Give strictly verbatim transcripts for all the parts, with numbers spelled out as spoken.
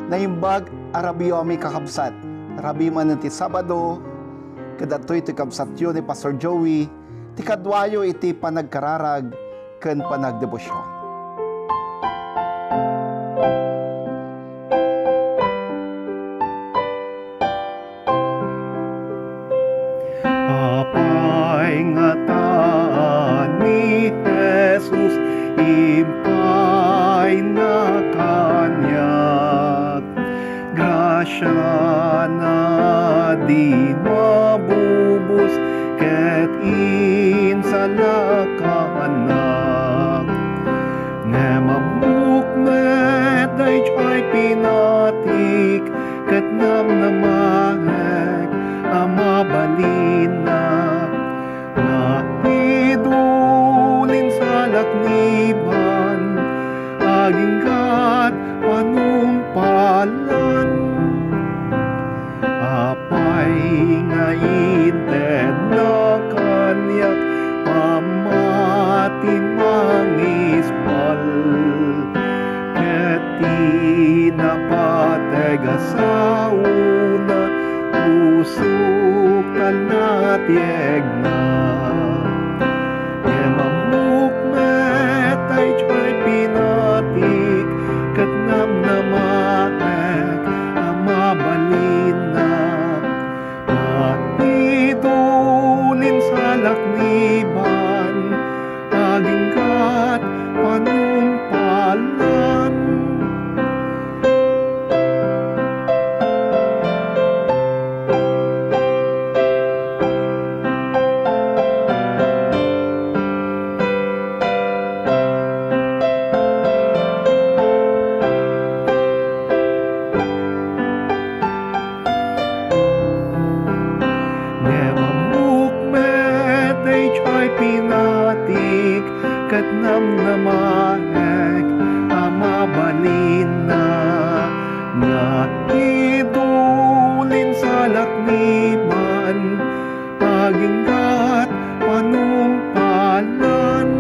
Naimbag a rabiyo, ami kakabsat. Rabii manen ti Sabado, ket datoy ti kabsatyo ni Pastor Joey, ti kaduayo iti panagkararag ken panagdebosion. Apay ngata a ni Jesus impayna kaniak? Grasiana di mabubos ket insalakanak. Ngem ammok met daydiay pinatik ket namnamaek a mabalinna. Nga idul insalak ni Ban, aginggat panungpalan. Apay nga intedna kaniak pammati mangisbal? Ket ti napateg a saona, pusok tan natiegna. Ngem ammok met daydiay pinatik ket namnamaek a mabalinna. Nga idul insalak ni Ban, aginggat panungpalan. Ngem ammok met daydiay pinatik ket namnamaek a mabalinna. Nga idul insalak ni Ban, aginggat panungpalan.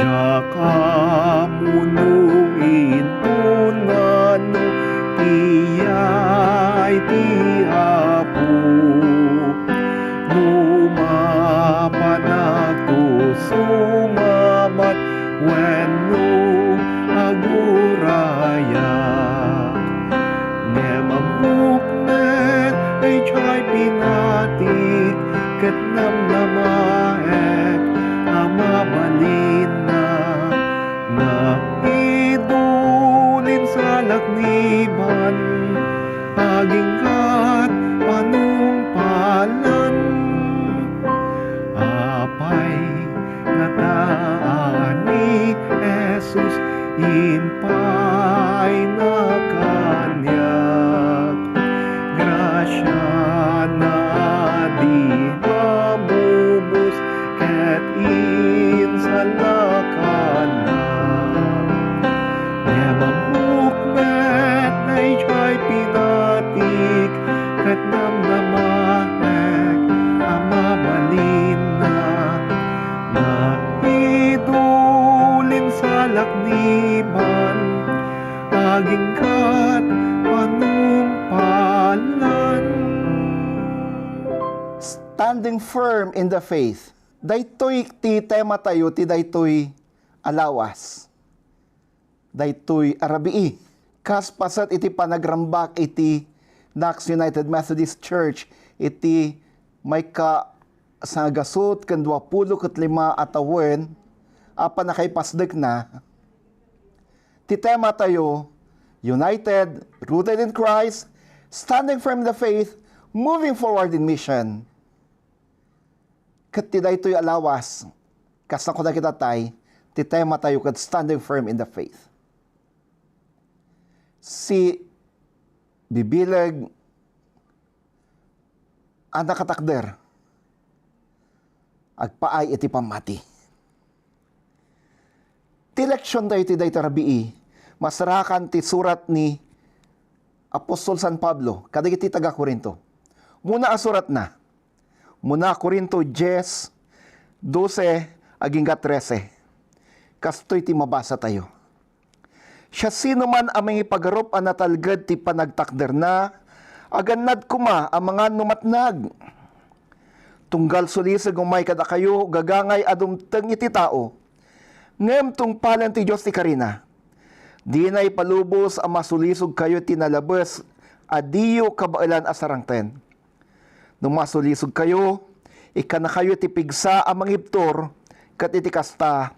Diak ammo no intonan no ti yay ti Apo. No mapanak to sumabat wenno agurayak. Ngem ammok met daydiay pinatik ket namnamaek a mabalinna. Nga idul insalak ni Ban, aginggat panungpalan. Apay ngata a ni Jesus impayna kaniak? Grasiana a di mabubos ket insalakanak. Ngem ammok met daydiay pinatik ket namnamaek a mabalinna. Nga idul insalak ni Ban, aginggat panungpalan. Standing firm in the faith. Daytoy ti tema tayo ti daytoy a lawas. Daytoy a rabii. Kas paset iti panagrambak iti Knox United Methodist Church iti maika sangagasut ken duapulo ket lima a tawen a pannakaipasdekna, ti tema tayo, United, Rooted in Christ, Standing Firm in the Faith, Moving Forward in Mission. Ket ti daytoy a lawas, kas nakuna kita tay, ti tema tayo ket Standing Firm in the Faith. Sibibileg a nakatakder, agpaay iti pammati. Ti leksion tayo ti dayta rabii, masarakan ti surat ni Apostol San Pablo kadagiti taga-Corinto. Muna a suratna, muna Corinto diez, doce, agingga trece. Kastoy ti mabasa tayo. Siasinoman a mangipagarup a natalged ti panagtakderna, agannad koma a mangan no matnag. Tunggal sulisog umay kadakayo, gagangay a dumteng iti tao, ngem tungpalen ti Dios ti karina. Dina ipalubos a masulisogkayo ti nalabes a diyo kabaelan a sarangten. No masulisogkayo, ikkanakayo ti pigsa a mangibtur, ket iti kasta,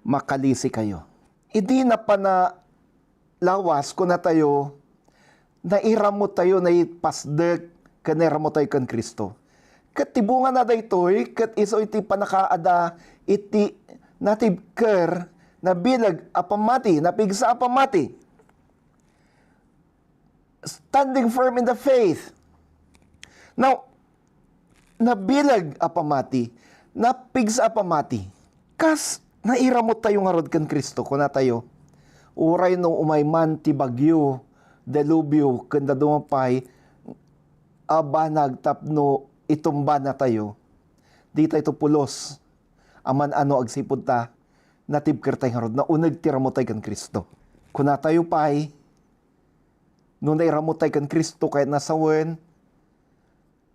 makalisikayo. Idi napana lawas, kunatayo, nairammotayo, naipasdek, ken nairammotayo ken Cristo. Ket ti bungana daytoy, ket isu iti pannakaada iti natibker, nabileg a pammati, napigsa a pammati. Standing firm in the faith. Now, nabileg a pammati, napigsa a pammati. Kas nairammottayo ngarud ken Cristo, kunatayo, uray no umay man ti bagyo, delubyo, ken dadduma pay a banag tapno itumbanatayo, ditayto pulos a man-ano agsipud ta natibkertay ngarud, nauneg ti rammottay ken Cristo. Kunatayo pay, no nairammottay ken Cristo ket nasawen,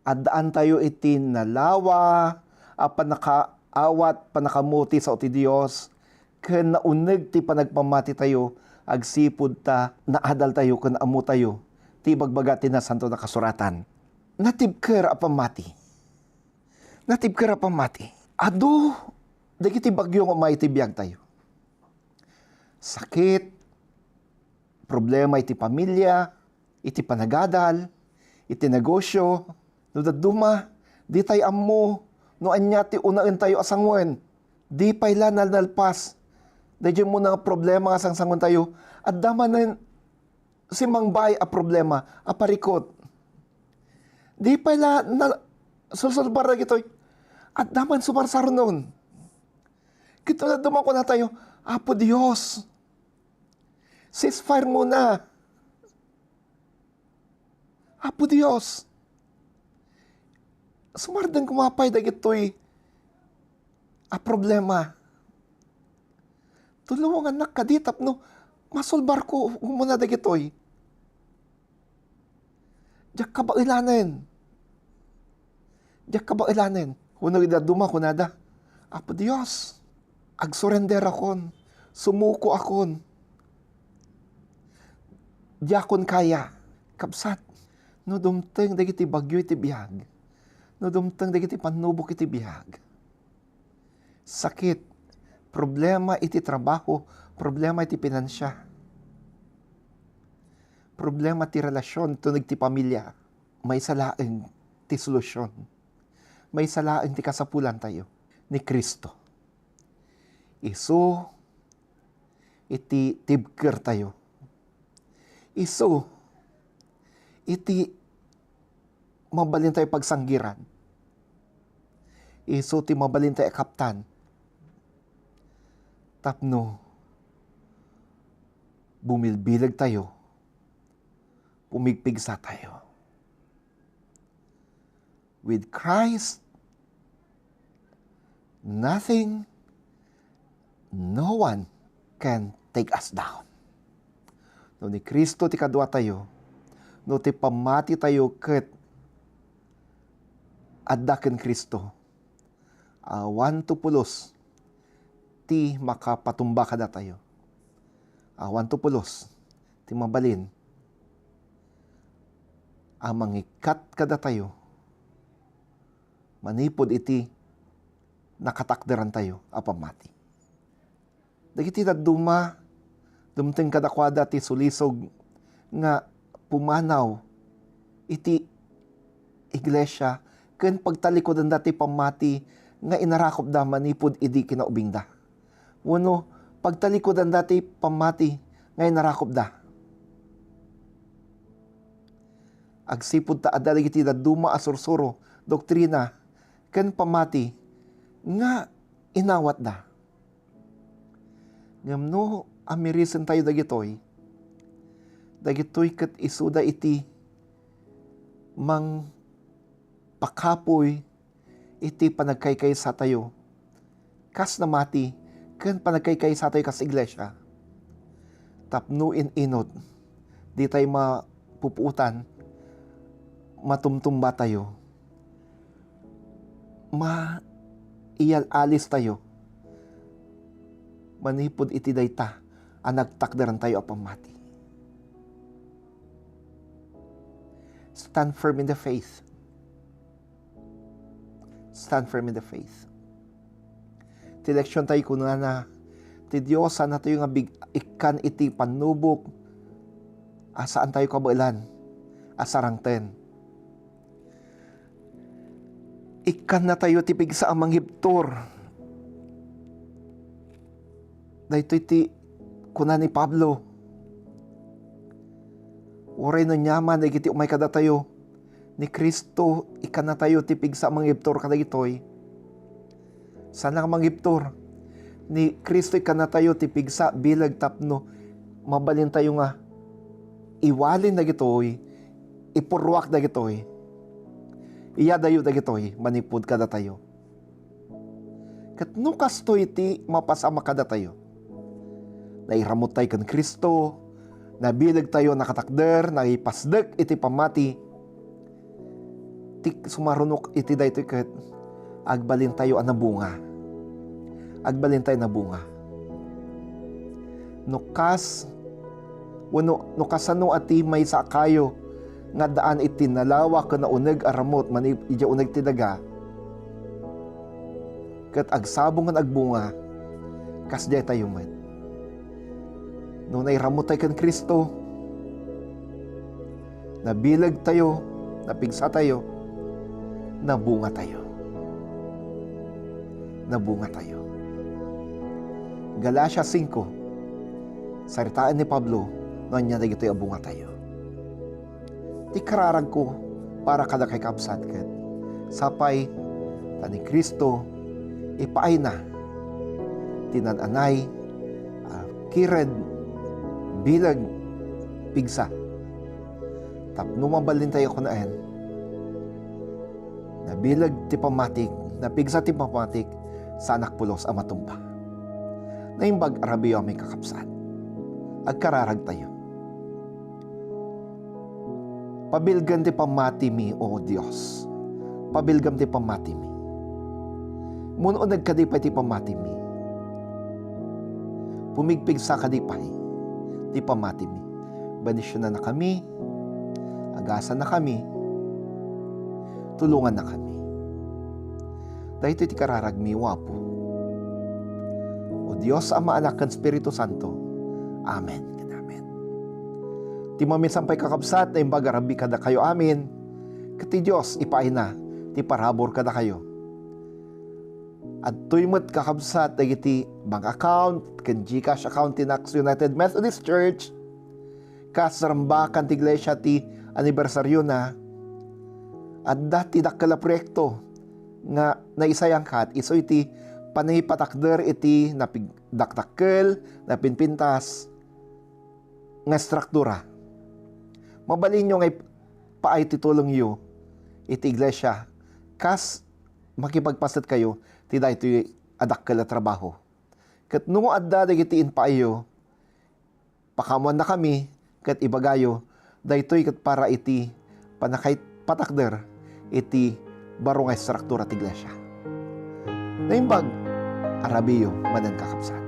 addaantayo iti nalawa a pannakaawat, pannakaammo ti sao ti Dios, ken nauneg ti panagpammatitayo agsipud ta naadaltayo ken ammotayo ti ibagbaga ti Nasanton a Kasuratan. Natibker a pammati. Natibker a pammati. Adu dagiti bagyo nga umay iti biagtayo. Sakit, problema iti pamilya, iti panagadal, iti negosyo, no dadduma, ditay ammo no ania ti unaentayo a sangoen. Di pay la nalnalpas daydiay umuna nga problema nga sangsangoentayo. Adda manen simangbay a problema a parikut. Di pay la na, sulsulbar dagitoy. Adda man sumarsarnon. Ket no dadduma kunatayo, "Apo Dios, ceasefire muna. Apo Dios, sumardeng koma pay dagitoy a problema. Tulongannak kadi tapno masolbarko umuna dagitoy." Diak kabaelanen. Diak kabaelanen. Wenno idi dadduma, kunada, "Apo Dios, agsurenderakon, sumukoakon. Diakon kaya." Kabsat, no dumteng dagiti bagyo iti biag, no dumteng dagiti pannubok iti biag, sakit, problema iti trabaho, problema iti pinansia, problema ti relasion, tuneg ti pamilya, maysa laeng ti solusion. Maysa laeng ti kasapulantayo ni Cristo. Isu iti tibkertayo. Isu iti mabalintayo pagsanggiran. Isu ti mabalintayo a kaptan tapno bumilbilegtayo, pumigpigsatayo. With Christ, nothing, no one can take us down. No ni Cristo ti kaduatayo, no ti pammatitayo ket adda ken Cristo, awan to pulos ti makapatumba kadatayo. Awan to pulos ti mabalin a mangikkat kadatayo manipud iti nakatakderantayo a pammati. Dagiti dadduma, dumteng kadakuada ti sulisog nga pumanaw iti iglesia ken pagtalikudanda ti pammati nga inarakupda manipud idi kinaubingda. Wenno, pagtalikudanda ti pammati nga inarakupda. Agsipud ta adda dagiti dadduma a sursuro, doktrina, ken pammati nga inawatda. Ngem no amirisentayo dagitoy, dagitoy ket isuda iti mangpakapuy iti panagkaykaysatayo kas namati ken panagkaykaysatayo kas iglesia. tapno in-inut, di tayo mapupuotan, matumtumba tayo, maiyal-alis tayo manipud iti dayta a nagtakderan tayo a pammati. Stand firm in the faith. Stand firm in the faith. Ti leksion tayo kunana, ti Dios, saan tayo nga big-, ikkan iti pannubok a saan tayo kabaelan a sarangten. Ikkan natayo ti pigsa a mangibtur. Daytoy ti kuna ni Pablo. Uray no aniaman dagiti umay kadatayo, ni Cristo ikkannatayo ti pigsa a mangibtur kadagitoy. Saan nga mangibtur? Ni Cristo ikkannatayo ti pigsa bileg tapno mabalintayo nga iwalin dagitoy, ipurruak dagitoy, iyadayo dagitoy manipud kadatayo. Ket no kastoy ti mapasama kadatayo, nairamut tayo ken Cristo, nabileg tayo a nakatakder, naipasdek iti pammati, ti sumarunok iti daytoy ket agbalin tayo a nabunga. Agbalin tayo a nabunga. No kas-, wenno no kasano a ti maysa a kayo nga addaan iti nalawa ken nauneg a ramut mani-, idiay uneg ti daga, ket agsabong nga agbunga, kasdiay tayo met. No nairamut tayo ken Cristo, nabileg tayo, napigsa tayo, nabunga tayo. Nabunga tayo. Galacia singko, saritaen ni Pablo no ania dagitoy a bunga tayo. Ti kararagko para kadakay, kabsat, ket sapay ta ni Cristo ipaayna ti naan-anay a kired, bileg, pigsa. Tapno mabalin tayo kunaen, nabileg ti pammatik, napigsa ti pammatik, saanak pulos a matumba. Naimbag a rabiyo, amin, kakabsat. Agkararag tayo. Pabilgen ti pammatimi, O Dios. Pabilgem ti pammatimi. Mun-uneg kadi pay ti pammatimi. Pumigpigsa kadi pay ti pammatimi. Bendisionannakami, agasannakami, tulongannakami. Daytoy ti kararagmi, O Apo. O Dios, Ama, Anak, ken Espiritu Santo. Amen ken amen. Ti maminsan pay, kakabsat, naimbag a rabii kadakayo amin, ket ti Dios ipaayna ti parabur kadakayo. Adtoy met, kakabsat, dagiti bank account ken GCash account ti Knox United Methodist Church. Kas narambakan ti iglesia ti anibersariona, adda ti dakkel a proyekto nga naisayangkat, isu iti panangipatakder iti napigdakdakkel, napinpintas nga estruktura. Mabalinyo nga ipaay ti tulongyo iti iglesia kas makipagpasetkayo ti daytoy a dakkel a trabaho. Ket no adda dagiti impaayyo, pakaammoannakami ket ibagayo, daytoy ket para iti pannakaipatakder iti baro nga estruktura ti iglesia. Naimbag a rabiyo manen, kakabsat.